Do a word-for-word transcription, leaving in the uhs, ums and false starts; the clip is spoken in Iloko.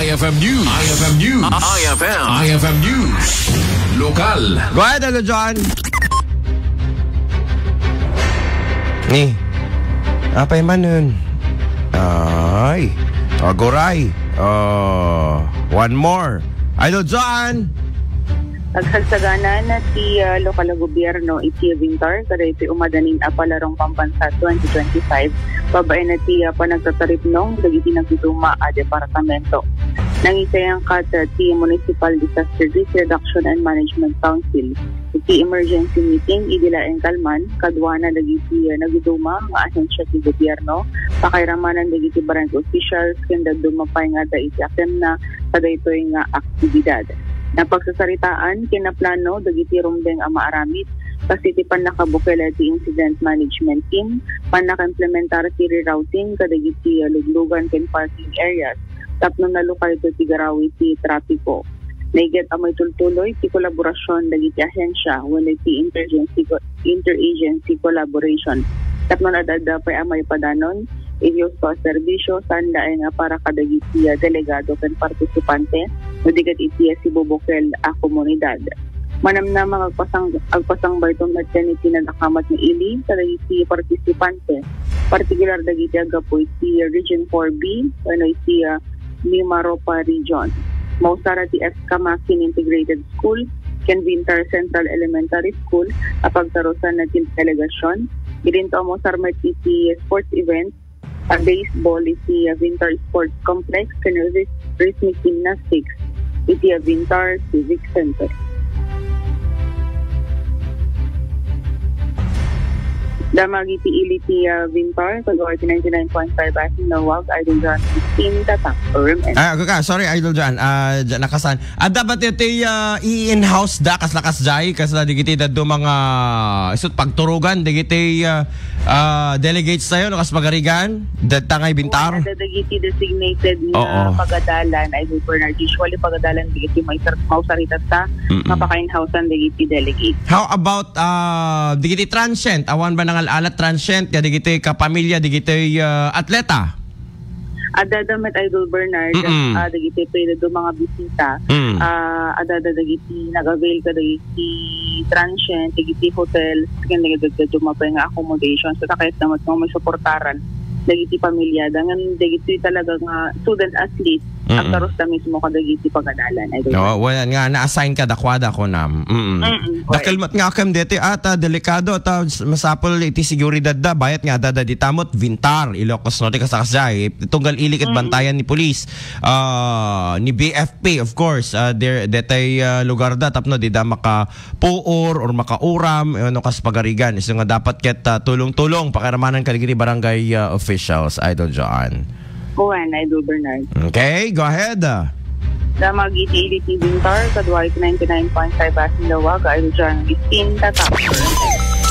I F M News. I F M News. I F M. I F M News. Lokal. Go ahead, Idol John. Ni. Apay man nun? Ay. Aguray. Oh, one more. Idol John. Agsagsaganana ti, ah, lokal a gobierno iti Vintar kadaytoy umadanin a Palarong Pambansa twenty twenty-five, babaen na ti, ah, panagtataripnong dagiti nagduduma a departamento. Nangisayangkat, ah, ti Municipal Disaster Risk Reduction and Management Council iti emergency meeting idi laeng kalman kaduana dagiti, ah, nagduduma nga ahensya ti gobierno, pakairamanan dagiti barangay officials ken dadduma pay nga adda iti akemna kadaytoy nga aktibidad. Napagsasaritaan ken naplano dagiti rumbeng a maaramid, kas iti pannakabukel ti incident management team, pannakaimplementar ti rerouting kadagiti luglugan ken parking areas tapno nalukayto ti garawi ti trapiko. Naiget a maitultuloy ti kolaborasion dagiti ahensya wenno ti interagency co-, interagency collaboration tapno adda pay a maipadanon iti husto a serbisio saan laeng a para kadagiti, ah, delegado ken partisipante no di ket iti, ah, sibubukel a komunidad. Manamnama nga agpasang-, agpasangbayto met ken iti nadakamat nga ili kadagiti partisipante, partikular dagiti aggapu iti Region four B wenno iti, ah, Mimaropa Region. Mausara ti Escamakin Integrated School ken Vintar Central Elementary School a pagtarusan ti delegasyon. Idinto a mausar met iti sports event a baseball iti, ah, Vintar Sports Complex ken rhyth-, rhythmic gymnastics iti, ah, Vintar Civic Center. Damag iti ili ti, ah, Vintar, kadua iti ninety-nine point five Asin Lawag, Idol John fifteen, Tatak, Orem, and Ah, agka, sorry, Idol John. Ah, dyan nakasan. Adda ba ti, ti, ah, i-in-house da, kas lakas jay, kas la digiti daddo mga, isut pagturugan, digiti, ah, ah, delegates tayo, no, kas pagarigan, datangay bintar? Wala da dagiti designated nga Oo. pagadalan, Idol Bernard. Usually, pagadalan, digiti may sar-, mausarita ta, Mm-mm. mapakain-housean dagiti delegate. How about, ah, digiti transient? Awan ba nangal-alat transient? Ya digiti kapamilya, digiti, ah, atleta? Adda da met Idol Bernard, Mm-mm. ah, dagiti pwede do mga bisita. Mm. Ah, adda da dagiti nag-avail kadagiti transient, dagiti hotel, ken dagiti dagiti mapay nga accommodation. So, takayat naman nga may suportaran dagiti pamilya. Dangan dagiti talaga nga student athlete, Mm-mm. agtaros da mismo kadagiti pagadalan. Idol. No, well, nga na-assign ka dakwada ko nam. Mm-mm. Mm-mm. Dakkel met nga akem deti, ata delikado, ta s-, masapul iti seguridad da, bayat nga adda dita met Vintar, Ilocos Norte, kasakasjay. Tunggal ili ket Mm-mm. bantayan ni pulis. Ah, ni B F P, of course, ah, der-, detay, ah, lugar da, tapno dida makapuor or makauram, eh, no, kas pagarigan. Isu nga dapat ket, ah, tulong-tulong, pakiramanan kadagiti barangay, ah, officials, Idol John. Kuan, Idol Bernard. Okay, go ahead. Damag iti ili ti Vintar, kadua iti ninety-nine point five Asin Lawag, Idol John fifteen, Tatak.